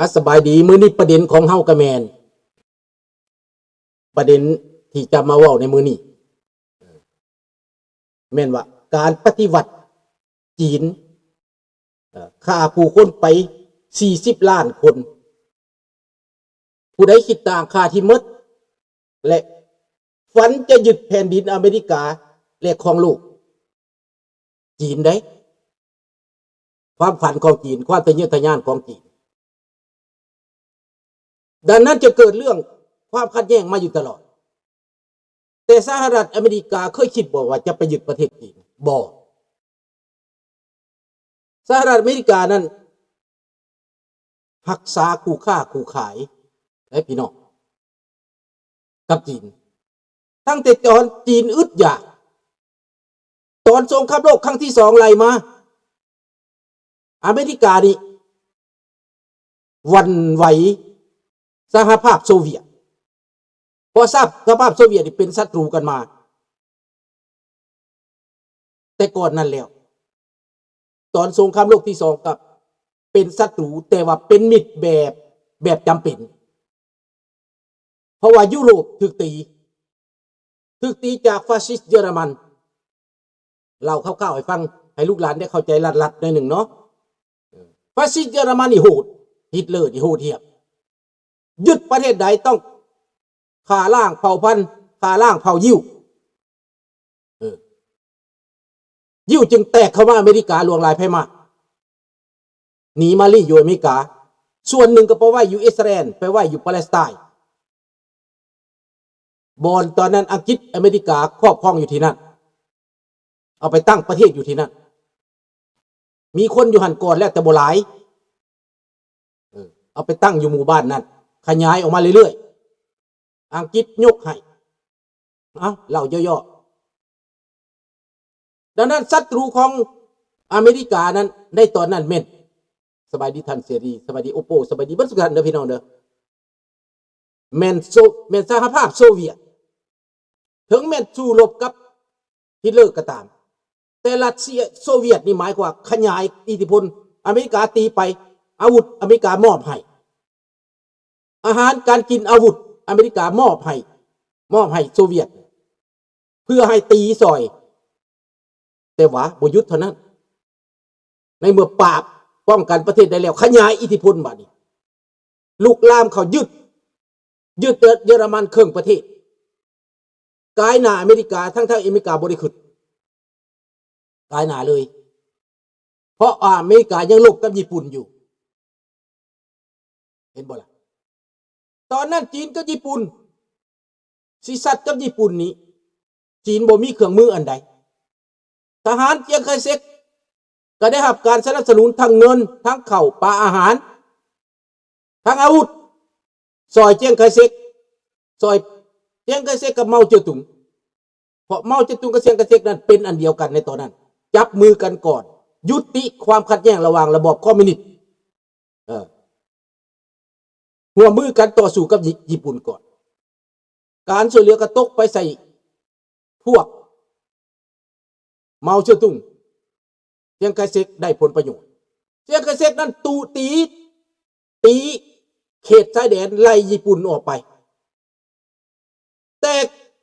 ອາ ສະບາຍດີ. ມື້ນີ້ປະເດັນຂອງເຮົາກໍແມ່ນ ປະເດັນທີ່ຈະມາເວົ້າໃນມື້ນີ້ ແມ່ນວ່າການປະຕິວັດຈີນ ເອີ ຂ້າຜູ້ຄົນໄປສີ່ສິບລ້ານຄົນ. ຜູ້ໃດຄິດຕ່າງ ຂ້າທີ່ໝົດ ແລະ ຝັນຈະຍຶດແຜ່ນດິນອາເມລິກາ ແລະ ຄອງໂລກ. ຈີນເດ້ ຄວາມຝັນຂອງຈີນ ຄວາມທະເຍີະທະຍານຂອງຈີນ. ດັ່ງນັ້ນຈະເກີດເລື່ອງຄວາມຂັດແຍ່ງມາຢູ່ຕະຫຼອດ. ແຕ່ສະຫະລັດອາເມລິກາເຄີຍຄິດບໍ່ວ່າຈະໄປຍຶດປະເທດຈີນ? ບໍ່. ສະຫະລັດອາເມລິການັ້ນຮັກສາຄູ່ຄ້າຄູ່ຂາຍເດ້ພີ່ນ້ອງ ກັບຈີນ ຕັ້ງແຕ່ຕອນຈີນອຶດຢາກ. ຕອນສົງຄາມໂລກຄັ້ງທີສອງໄລ່ມາ ອາເມລິການີ້ຫວັ່ນໄຫວສະຫະພາບໂຊວຽດ ເພາະສະຫະພາບໂຊວຽດນີ້ເປັນສັດຕູກັນມາ ແຕ່ກ່ອນນັ້ນແລ້ວ. ຕອນສົງຄາມໂລກທີສອງກໍເປັນສັດຕູ ແຕ່ວ່າເປັນມິດແບບ ແບບຈຳເປັນ ເພາະວ່າຢູໂຣບຖືກຕີ ຖືກຕີຈາກຟາຊິສເຢຍລະມັນ. ເລົ່າຄ່າວໆໃຫ້ຟັງ ໃຫ້ລູກຫຼານໄດ້ເຂົ້າໃຈລັດໆໜ້ອຍໜຶ່ງເນາະ. ເອີ ຟາຊິສເຢຍລະມັນນີ້ໂຫດ ຮິດເລີນີ້ໂຫດຫ້ຽມ ຍຶດປະເທດໃດຕ້ອງຂ້າລ້າງເຜົ່າພັນ ຂ້າລ້າງເຜົ່າຢິວ. ເອີ ຢິວຈຶ່ງແຕກເຂົ້າມາອາເມລິກາຫຼວງຫຼາຍໄພມາກ ໜີມາລີ້ຢູ່ອາເມລິກາ ສ່ວນໜຶ່ງກໍໄປໄວ້ຢູ່ອິດສະຣາແອນ ໄປໄວ້ຢູ່ປາແລັສໄຕນ໌ ບ່ອນຕອນນັ້ນອັງກິດອາເມລິກາຄອບຄອງຢູ່ທີ່ນັ້ນ ເອົາໄປຕັ້ງປະເທດຢູ່ທີ່ນັ້ນ. ມີຄົນຢູ່ຫັ້ນກ່ອນແລ້ວ ແຕ່ບໍ່ຫຼາຍ ເອີ ເອົາໄປຕັ້ງຢູ່ໝູ່ບ້ານນັ້ນ ຂະຫຍາຍອອກມາເລື້ອຍໆ ອັງກິດຍົກໃຫ້. ເອົ້າ ເລົ່າຫຍໍ້ໆ. ດັ່ງນັ້ນສັດຕູຂອງອາເມລິການັ້ນ ໃນຕອນນັ້ນແມ່ນ ສະບາຍດີທ່ານເສລີ ສະບາຍດີໂອໂປ ສະບາຍດີເບິດທຸກທ່ານເດີພີ່ນ້ອງເດີ ແມ່ນໂຊ ແມ່ນສະຫະພາບໂຊວຽດ. ເຖິງແມ່ນສູ້ລົບກັບຮິດເລີກໍຕາມ ແຕ່ຣັດເຊຍ ໂຊວຽດນີ້ໝາຍຄວາມວ່າຂະຫຍາຍອິດທິພົນ. ອາເມລິກາຕີໄປ ອາວຸດອາເມລິກາມອບໃຫ້ ອາຫານການກິນ ອາວຸດ ອາເມລິກາມອບໃຫ້ ມອບໃຫ້ໂຊວຽດ ເພື່ອໃຫ້ຕີຊ່ອຍ. ແຕ່ວ່າບໍ່ຢຸດເທົ່ານັ້ນ ໃນເມື່ອປາບປ້ອງກັນປະເທດໄດ້ແລ້ວ ຂະຫຍາຍອິດທິພົນບາດນີ້ ລຸກລາມເຂົ້າຍຶດ ຍຶດເຢຍລະມັນເຄິ່ງປະເທດ ກາຍໜ້າອາເມລິກາ ທັງໆອາເມລິກາບໍ່ໄດ້ຄິດ ກາຍໜ້າເລີຍ ເພາະວ່າອາເມລິກາຍັງລົບກັບຍີ່ປຸ່ນຢູ່. ເຫັນບໍ່ລະ? ຕອນນັ້ນຈີນກັບຍີ່ປຸ່ນ ຊິຊັດກັບຍີ່ປຸ່ນນີ້ ຈີນບໍ່ມີເຄື່ອງມືອັນໃດ. ທະຫານຈຽງໄຄເຊັກກໍໄດ້ຮັບການສະໜັບສະໜູນທັງເງິນ ທັງເຂົ້າປາອາຫານ ທັງອາວຸດ ຊ່ອຍຈຽງໄຄເຊັກ ຊ່ອຍຈຽງໄຄເຊັກກັບເມົາເຈີຕຸງ ເພາະເມົາເຈີຕຸງກັບຈຽງໄຄເຊັກນັ້ນເປັນອັນດຽວກັນໃນຕອນນັ້ນ ຈັບມືກັນກ່ອນ ຍຸຕິຄວາມຂັດແຍ່ງລະຫວ່າງລະບອບຄອມມິວນິດ ເອີ ຮ່ວມມືກັນຕໍ່ສູ້ກັບຍີ່ ຍີ່ປຸ່ນກ່ອນ. ການຊ່ວຍເຫຼືອກໍຕົກໄປໃສ່ພວກເມົາເຈີຕຸງ ຈຽງໄຄເຊັກໄດ້ຜົນປະໂຫຍດ. ຈຽງໄຄເຊັກນັ້ນຕຸຕີ ຕີເຂດຊາຍແດນ ໄລ່ຍີ່ປຸ່ນອອກໄປ. ແຕ່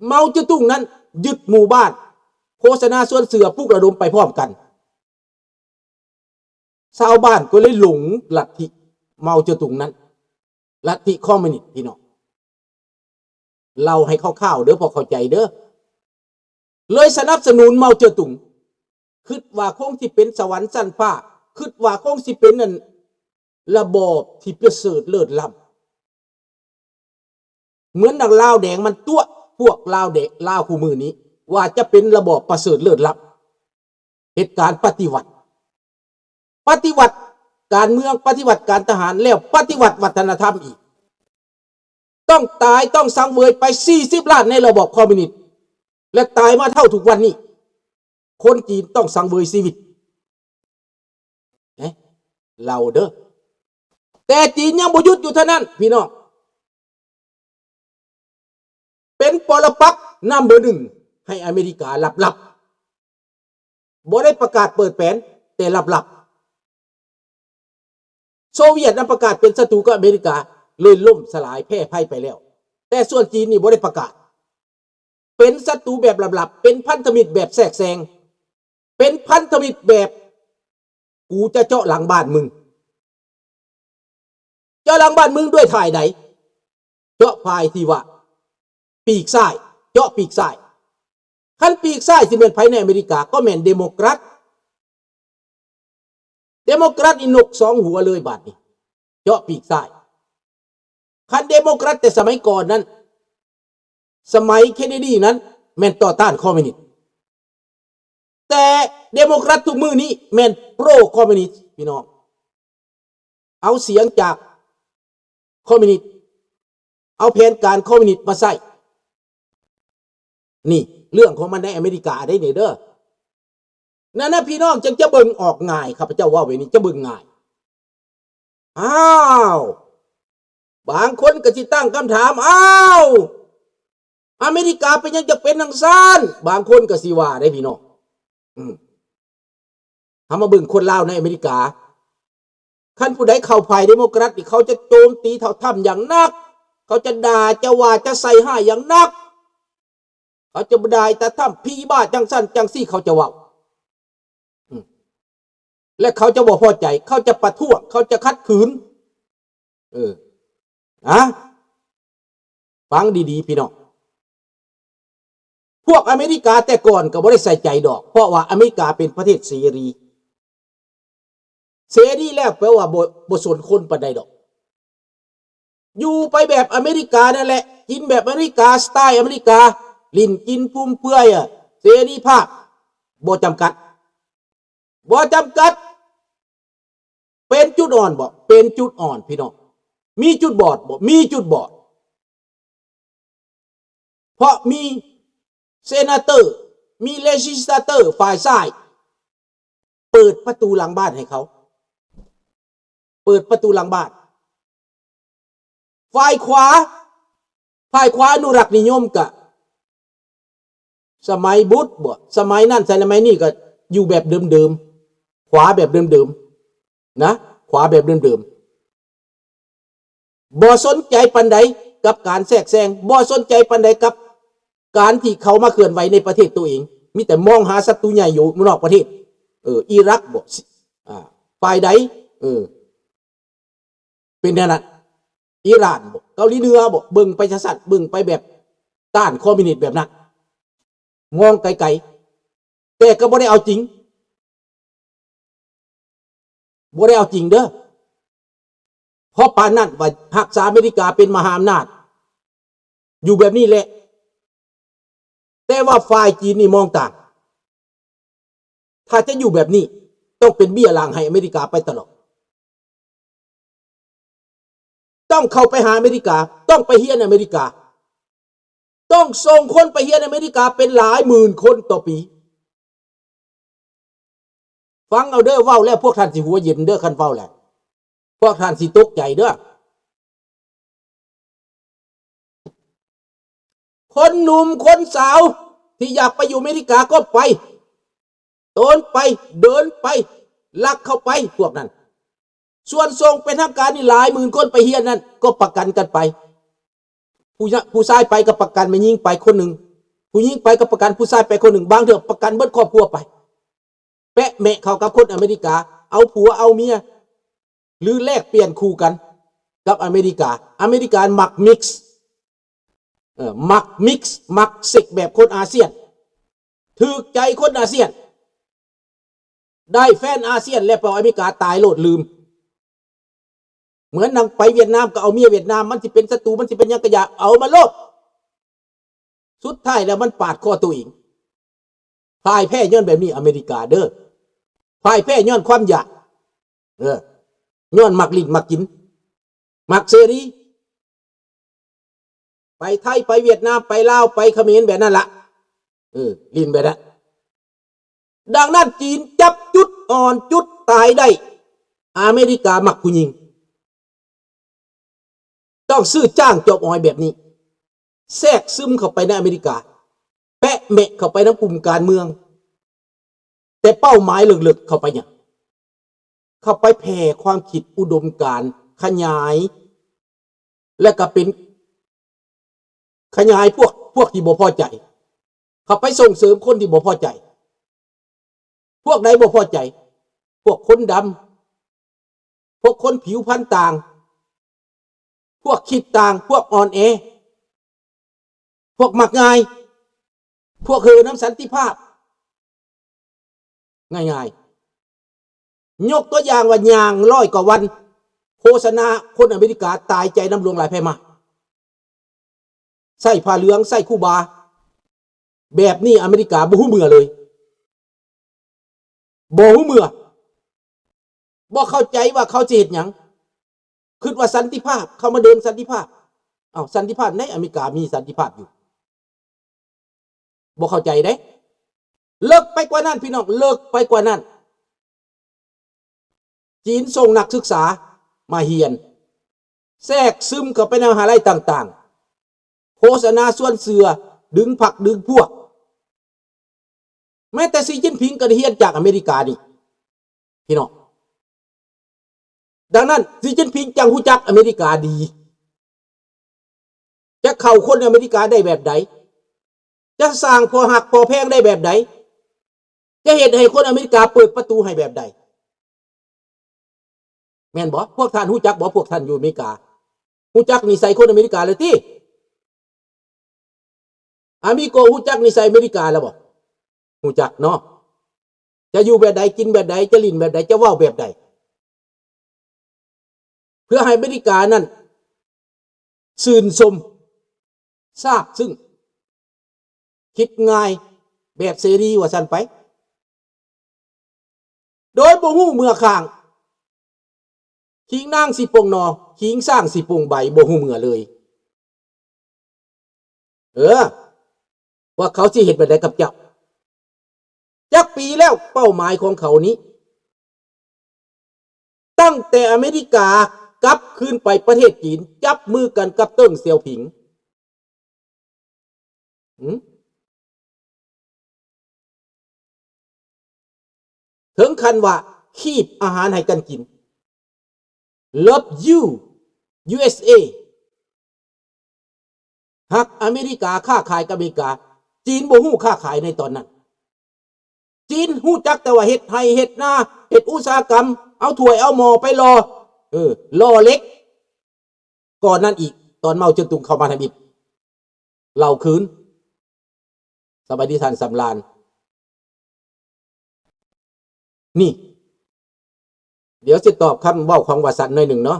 ເມົາເຈີຕຸງນັ້ນຍຶດໝູ່ບ້ານ ໂຄສະນາຊວນເຊື່ອ ປຸກລະດົມໄປພ້ອມກັນ. ຊາວບ້ານກໍເລີຍຫຼົງລັດທິເມົາເຈີຕຸງນັ້ນ ລັດທິຄອມມິວນິດ ພີ່ນ້ອງ. ເລົ່າໃຫ້ຄ່າວໆເດີ ພໍເຂົ້າໃຈເດີ. ເລີຍສະໜັບສະໜູນເມົາເຈີຕຸງ ຄິດວ່າຄົງຊິເປັນສະຫວັນຊັ້ນຟ້າ ຄິດວ່າຄົງຊິເປັນອັນ ລະບອບທີ່ປະເສີດເລີດລ້ຳ. ເໝືອນດັ່ງລາວແດງມັນຕົວະພວກລາວແດງ ລາວຄູ່ມື້ນີ້ ວ່າຈະເປັນລະບອບປະເສີດເລີດລ້ຳ ເຮັດການປະຕິວັດ ປະຕິວັດການເມືອງ ປະຕິວັດການທະຫານ ແລ້ວປະຕິວັດວັດທະນະທຳອີກ. ຕ້ອງຕາຍຕ້ອງສັງເຫວີຍໄປສີ່ສິບລ້ານໃນລະບອບຄອມມິວນິດ ແລະ ຕາຍມາເທົ່າທຸກວັນນີ້ ຄົນຈີນຕ້ອງສັງເຫວີຍຊີວິດ. ເອີ ເລົ່າເດີ. ແຕ່ຈີນຍັງບໍ່ຢຸດຢູ່ເທົ່ານັ້ນ ພີ່ນ້ອງ. ເປັນປໍລະປັກນຳເບີໜຶ່ງໃຫ້ອາເມລິກາລັບໆ. ບໍ່ໄດ້ປະກາດເປີດແປນ ແຕ່ລັບໆ. ໂຊວຽດນະປະກາດເປັນສັດຕູກັບອາເມລິກາ ເລີຍລົ້ມສະຫຼາຍແພ້ໄພໄປແລ້ວ. ແຕ່ສ່ວນຈີນນີ້ບໍ່ໄດ້ປະກາດ ເປັນສັດຕູແບບລັບໆ ເປັນພັນທະມິດແບບແຊກແຊງ ເປັນພັນທະມິດແບບ ກູຈະເຈາະຫຼັງບ້ານມຶງ. ເຈາະຫຼັງບ້ານມຶງດ້ວຍທ່າໃດ? ເຈາະຝ່າຍທີ່ວ່າປີກຊ້າຍ, ເຈາະປີກຊ້າຍ. ຄັນປີກຊ້າຍຊິແມ່ນໃຜໃນອາເມລິກາ? ກໍແມ່ນເດໂມແຄຣດ. ເດໂມແຄຣດນີ້ນົກສອງຫົວເລີຍບາດນີ້ ເຈາະປີກຊ້າຍ. ຄັນເດໂມແຄຣດແຕ່ສະໄໝກ່ອນນັ້ນ, ສະໄໝເຄເນດີນັ້ນ ແມ່ນຕໍ່ຕ້ານຄອມມິວນິດ. ແຕ່ເດໂມແຄຣດທຸກມື້ນີ້ແມ່ນໂປຣຄອມມິວນິດ ພີ່ນ້ອງ. ເອົາສຽງຈາກຄອມມິວນິດ, ເອົາແຜນການຄອມມິວນິດມາໃຊ້. ນີ້ເລື່ອງຂອງມັນໃນອາເມລິກາເດ້ນີ້ເດີ. ນັ້ນນະ ພີ່ນ້ອງ ຈັ່ງຈະເບິ່ງອອກງ່າຍ, ຂ້າພະເຈົ້າເວົ້າແບບນີ້ຈະເບິ່ງງ່າຍ. ອ້າວ ບາງຄົນກໍຊິຕັ້ງຄຳຖາມ, ອ້າວ ອາເມລິກາເປັນຫຍັງຈະເປັນຈັ່ງຊັ້ນ? ບາງຄົນກໍຊິວ່າເດ້ ພີ່ນ້ອງ. ອືມ ເຮົາມາເບິ່ງຄົນລາວໃນອາເມລິກາ. ຄັນຜູ້ໃດເຂົ້າຝ່າຍເດໂມແຄຣດນີ້ ເຂົາຈະໂຈມຕີທ້າວທຣຳຢ່າງໜັກ, ເຂົາຈະດ່າ ຈະວ່າ ຈະໃສ່ຮ້າຍຢ່າງໜັກ. ເຂົາຈະບໍ່ໄດ້ ຖ້າທຳຜີບ້າຈັ່ງຊັ້ນຈັ່ງຊີ້ ເຂົາຈະເວົ້າ ອືມ ແລະ ເຂົາຈະບໍ່ພໍໃຈ, ເຂົາຈະປະທ້ວງ, ເຂົາຈະຂັດຂືນ. ເອີ ອະ ຟັງດີໆ ພີ່ນ້ອງ. ພວກອາເມລິກາແຕ່ກ່ອນກໍບໍ່ໄດ້ໃສ່ໃຈດອກ, ເພາະວ່າອາເມລິກາເປັນປະເທດເສລີ. ເສລີແລ້ວແປວ່າບໍ່ ບໍ່ສົນຄົນປານໃດດອກ. ຢູ່ໄປແບບອາເມລິການັ້ນແຫຼະ, ກິນແບບອາເມລິກາ, ສະໄຕອາເມລິກາ, ຫຼິ້ນກິນຟຸມເຟືອຍ, ເສລີພາບ ບໍ່ຈຳກັດ, ບໍ່ຈຳກັດ. ເປັນຈຸດອ່ອນບໍ່? ເປັນຈຸດອ່ອນ ພີ່ນ້ອງ. ມີຈຸດບອດບໍ່? ມີຈຸດບອດ. ເພາະມີເຊນາເຕີ ມີເລຈິສລາເຕີຝ່າຍຊ້າຍ ເປີດປະຕູຫຼັງບ້ານໃຫ້ເຂົາ, ເປີດປະຕູຫຼັງບ້ານ. ຝ່າຍຂວາ, ຝ່າຍຂວາອະນຸລັກນິຍົມກະ ສະໄໝບຸດບໍ ສະໄໝນັ້ນສະໄໝນີ້ກໍຢູ່ແບບເດີມໆ ຂວາແບບເດີມໆນະ ຂວາແບບເດີມໆ ບໍ່ສົນໃຈປານໃດກັບການແຊກແຊງ, ບໍ່ສົນໃຈປານໃດກັບການທີ່ເຂົາມາເຄື່ອນໄຫວໃນປະເທດໂຕເອງ, ມີແຕ່ມອງຫາສັດຕູໃຫຍ່ຢູ່ນອກປະເທດ. ເອີ ອີຣັກບໍ ອ່າ ຝ່າຍໃດ ເອີ ເປັນແນວນັ້ນ. ອີຣານບໍ ເກົາຫຼີເໜືອບໍ ເບິ່ງໄປຊັ້ນໆ ເບິ່ງໄປແບບຕ້ານຄອມມິວນິດແບບນັ້ນ ມອງໄກໆ ແຕ່ກໍບໍ່ໄດ້ເອົາຈິງ ບໍ່ໄດ້ເອົາຈິງເດີ້. ເພາະປານນັ້ນວ່າຮັກສາອາເມລິກາເປັນມະຫາອຳນາດ ຢູ່ແບບນີ້ແຫຼະ. ແຕ່ວ່າຝ່າຍຈີນນີ້ມອງຕ່າງ. ຖ້າຈະຢູ່ແບບນີ້ ຕ້ອງເປັນເບ້ຍຫຼັງໃຫ້ອາເມລິກາໄປຕະຫຼອດ. ຕ້ອງເຂົ້າໄປຫາອາເມລິກາ, ຕ້ອງໄປຮຽນອາເມລິກາ, ຕ້ອງສົ່ງຄົນໄປຮຽນອາເມລິກາເປັນຫຼາຍໝື່ນຄົນຕໍ່ປີ. ຟັງເອົາເດີ້, ເວົ້າແລ້ວພວກທ່ານຊິຫົວເຢັນເດີ້, ຄັນເວົ້າແລ້ວພວກທ່ານຊິຕົກໃຈເດີ້. ຄົນໜຸ່ມຄົນສາວທີ່ຢາກໄປຢູ່ອາເມລິກາກໍໄປ, ໂຕນໄປ, ເດີນໄປ, ລັກເຂົ້າໄປພວກນັ້ນ. ສ່ວນສົ່ງເປັນທາງການນີ້ຫຼາຍໝື່ນຄົນໄປຮຽນນັ້ນ ກໍປະກັນກັນໄປ. ຜູ້ຍະ ຜູ້ຊາຍໄປກໍປະກັນແມ່ຍິງໄປຄົນໜຶ່ງ, ຜູ້ຍິງໄປກໍປະກັນຜູ້ຊາຍໄປຄົນໜຶ່ງ, ບາງເທື່ອປະກັນເບິດຄອບຄົວໄປ. ແປະແມະເຂົ້າກັບຄົນອາເມລິກາ, ເອົາຜົວເອົາເມຍ ຫຼືແລກປ່ຽນຄູ່ກັນກັບອາເມລິກາ. ອາເມລິກາມັກມິກ, ເອີ ມັກມິກ, ມັກເຊັກແບບຄົນອາຊຽນ, ຖືກໃຈຄົນອາຊຽນ. ໄດ້ແຟນອາຊຽນແລ້ວ ເປົ່າອາເມລິກາຕາຍໂລດ ລືມ. ເໝືອນໜັງໄປຫວຽດນາມ ກໍເອົາເມຍຫວຽດນາມ, ມັນຊິເປັນສັດຕູ ມັນຊິເປັນຫຍັງກໍຢ່າ ເອົາມາໂລດ. ສຸດທ້າຍແລ້ວມັນປາດຄໍຕົວເອງ. ພ່າຍແພ້ຍ້ອນແບບນີ້ ອາເມລິກາເດີ້. ພ່າຍແພ້ຍ້ອນຄວາມຢາກ, ເອີ ຍ້ອນມັກຫຼິ້ນມັກກິນ, ມັກເສລີ. ໄປໄທ ໄປຫວຽດນາມ ໄປລາວ ໄປຂະເໝນ ແບບນັ້ນລະ. ເອີ ຫຼິ້ນແບບນັ້ນ. ດັ່ງນັ້ນ ຈີນຈັບຈຸດອ່ອນຈຸດຕາຍໄດ້. ອາເມລິກາມັກຜູ້ຍິງ. ຕ້ອງຊື້ຈ້າງຈອບອອຍແບບນີ້ ແຊກຊຶມເຂົ້າໄປໃນອາເມລິກາ, ແປະແມະເຂົ້າໄປນຳກຸ່ມການເມືອງ. ແຕ່ເປົ້າໝາຍເລິກໆເຂົ້າໄປຫຍັງ? ເຂົ້າໄປແຜ່ຄວາມຄິດ ອຸດົມການ ຂະຫຍາຍ ແລະກໍເປັນ ຂະຫຍາຍພວກ ພວກທີ່ບໍ່ພໍໃຈ ເຂົ້າໄປສົ່ງເສີມຄົນທີ່ບໍ່ພໍໃຈ. ພວກໃດບໍ່ພໍໃຈ? ພວກຄົນດຳ, ພວກຄົນຜິວພັນຕ່າງ, ພວກຄິດຕ່າງ, ພວກອ່ອນແອ, ພວກມັກງ່າຍ, ພວກເຫີນຳສັນຕິພາບ. ງ່າຍໆ ຍົກຕົວຢ່າງວ່າ ຍ່າງຮ້ອຍກວ່າວັນ ໂຄສະນາຄົນອາເມລິກາຕາຍໃຈນຳຫຼວງຫຼາຍໄພມາດ ໃສ່ຜ້າເຫຼືອງ ໃສ່ຄູບາ ແບບນີ້ອາເມລິກາບໍ່ຮູ້ເມື່ອເລີຍ ບໍ່ຮູ້ເມື່ອ ບໍ່ເຂົ້າໃຈວ່າເຂົາຊິເຮັດຫຍັງ ຄິດວ່າສັນຕິພາບ ເຂົາມາເດີນສັນຕິພາບ. ເອົ້າ ສັນຕິພາບໃດ? ອາເມລິກາມີສັນຕິພາບຢູ່ ບໍ່ເຂົ້າໃຈເດ້. ເລິກໄປກວ່ານັ້ນພີ່ນ້ອງ ເລິກໄປກວ່ານັ້ນ ຈີນສົ່ງນັກສຶກສາມາຮຽນ ແຊກຊຶມເຂົ້າໄປໃນມະຫາໄລຕ່າງໆ ໂຄສະນາຊວນເຊື່ອ ດຶງພັກດຶງພວກ. ແມ້ແຕ່ ຊີ ຈິ້ນຜິງ ກໍໄດ້ຮຽນຈາກອາເມລິການີ້ພີ່ນ້ອງ. ດັ່ງນັ້ນ ຊີ ຈິ້ນຜິງ ຈັ່ງຮູ້ຈັກອາເມລິກາດີ ຈະເຂົ້າຄົນອາເມລິກາໄດ້ແບບໃດ? ຈະສ້າງພໍຮັກພໍແພງໄດ້ແບບໃດ? ຈະເຮັດໃຫ້ຄົນອາເມລິກາເປີດປະຕູໃຫ້ແບບໃດ? ແມ່ນບໍ່? ພວກທ່ານຮູ້ຈັກບໍ່? ພວກທ່ານຢູ່ອາເມລິກາ ຮູ້ຈັກນິໄສຄົນອາເມລິກາແລ້ວຕິ? ອາມີໂກ ຮູ້ຈັກນິໄສອາເມລິກາແລ້ວບໍ່? ຮູ້ຈັກເນາະ. ຈະຢູ່ແບບໃດ ກິນແບບໃດ ຈະຫຼິ້ນແບບໃດ ຈະເວົ້າແບບໃດ ເພື່ອໃຫ້ອາເມລິການັ້ນຊື່ນຊົມ ຊາບຊຶ້ງ ຄິດງ່າຍ ແບບເສລີວ່າຊັ້ນໄປ ໂດຍບໍ່ຮູ້ເມື່ອຂ້າງ ຂີງນາງຊິປົ່ງໜໍ່ ຂີງຊ້າງຊິປົ່ງໃບ ບໍ່ຮູ້ເມື່ອເລີຍ. ເອີ ວ່າເຂົາຊິເຮັດແບບໃດກັບເຈົ້າ? ຈັກປີແລ້ວເປົ້າໝາຍຂອງເຂົານີ້ ຕັ້ງແຕ່ອາເມລິກາກັບຄືນໄປປະເທດຈີນ ຈັບມືກັນກັບເຕີງ ສຽວຜິງ ຫືມ? ເຖິງຂັ້ນວ່າຄີບອາຫານໃຫ້ກັນກິນ Love you ຢູເອສເອ ຮັກອາເມລິກາ ຄ້າຂາຍກັບອາເມລິກາ. ຈີນບໍ່ຮູ້ຄ້າຂາຍໃນຕອນນັ້ນ ຈີນຮູ້ຈັກແຕ່ວ່າເຮັດໄຮ່ເຮັດນາ ເຮັດອຸດສາຫະກຳ ເອົາຖ້ວຍເອົາໝໍ້ໄປຫຼໍ່ ເອີ ຫຼໍ່ເຫຼັກ. ກ່ອນນັ້ນອີກ ຕອນເມົາເຈິນຕຸງເຂົ້າມາທຳອິດ ເຫຼົ້າຄືນ. ສະບາຍດີທ່ານສຳລານ. ນີ້ ດຽວຊິຕອບຄຳເວົ້າຂອງວາສັນໜ້ອຍໜຶ່ງເນາະ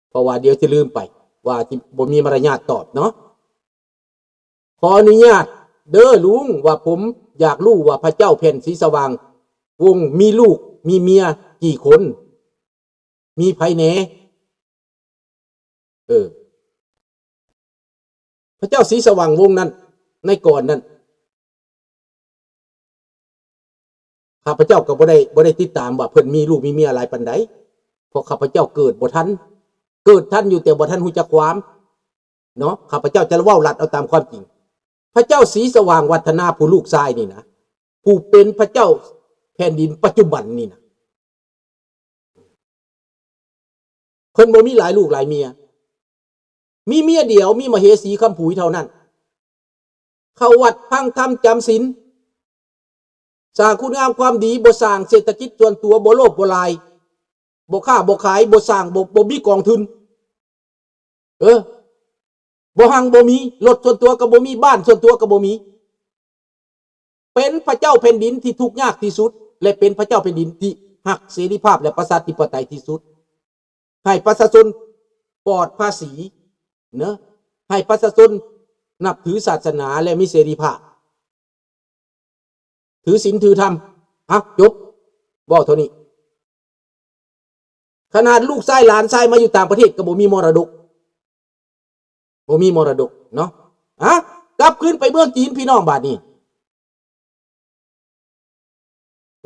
ເພາະວ່າດຽວຊິລືມໄປ ວ່າຊິບໍ່ມີມາລະຍາດຕອບເນາະ. ຂໍອະນຸຍາດເດີລຸງ ວ່າຜົມຢາກຮູ້ວ່າພະເຈົ້າແຜ່ນສີສະຫວ່າງວົງມີລູກມີເມຍກີ່ຄົນ? ມີໃຜແດ່? ເອີ ພະເຈົ້າສີສະຫວ່າງວົງນັ້ນ ໃນກ່ອນນັ້ນ ຂ້າພະເຈົ້າກໍບໍ່ໄດ້ ບໍ່ໄດ້ຕິດຕາມວ່າເພິ່ນມີລູກມີເມຍຫຼາຍປານໃດ ເພາະຂ້າພະເຈົ້າເກີດບໍ່ທັນ ເກີດທັນຢູ່ແຕ່ບໍ່ທັນຮູ້ຈັກຄວາມເນາະ. ຂ້າພະເຈົ້າຈະເວົ້າລັດເອົາຕາມຄວາມຈິງ. ພະເຈົ້າສີສະຫວ່າງວັດທະນາ ຜູ້ລູກຊາຍນີ້ນະ ຜູ້ເປັນພະເຈົ້າແຜ່ນດິນປັດຈຸບັນນີ້ນະ ເພິ່ນບໍ່ມີຫຼາຍລູກຫຼາຍເມຍ ມີເມຍດຽວ ມີມະເຫສີຄຳຜຸຍເທົ່ານັ້ນ. ເຂົ້າວັດຟັງທຳຈຳສິນ ສ້າງຄຸນງາມຄວາມດີ ບໍ່ສ້າງເສດຖະກິດສ່ວນຕົວ ບໍ່ໂລບບໍ່ຫຼາຍ ບໍ່ຄ້າບໍ່ຂາຍ ບໍ່ສ້າງ ບໍ່ ບໍ່ມີກອງທຶນ ເອີ ບໍ່ຮັ່ງບໍ່ມີ ລົດສ່ວນຕົວກໍບໍ່ມີ ບ້ານສ່ວນຕົວກໍບໍ່ມີ. ເປັນພະເຈົ້າແຜ່ນດິນທີ່ທຸກຍາກທີ່ສຸດ ແລະ ເປັນພະເຈົ້າແຜ່ນດິນທີ່ຮັກເສລີພາບ ແລະ ປະຊາທິປະໄຕທີ່ສຸດ ໃຫ້ປະຊາຊົນປອດພາສີເນາະ ໃຫ້ປະຊາຊົນນັບຖືສາສະໜາ ແລະ ມີເສລີພາບ ຖືສິນຖືທຳ. ອ່ະ ຈົບ ເວົ້າເທົ່ານີ້. ຂະໜາດລູກຊາຍຫຼານຊາຍມາຢູ່ຕ່າງປະເທດກໍບໍ່ມີມໍລະດົກ ບໍ່ມີມໍລະດົກເນາະ. ອ່ະ ກັບຄືນໄປເມືອງຈີນ ພີ່ນ້ອງ ບາດນີ້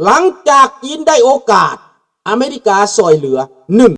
ຫຼັງຈາກຈີນໄດ້ໂອກາດ ອາເມລິກາຊ່ອຍເຫຼືອ ໜຶ່ງ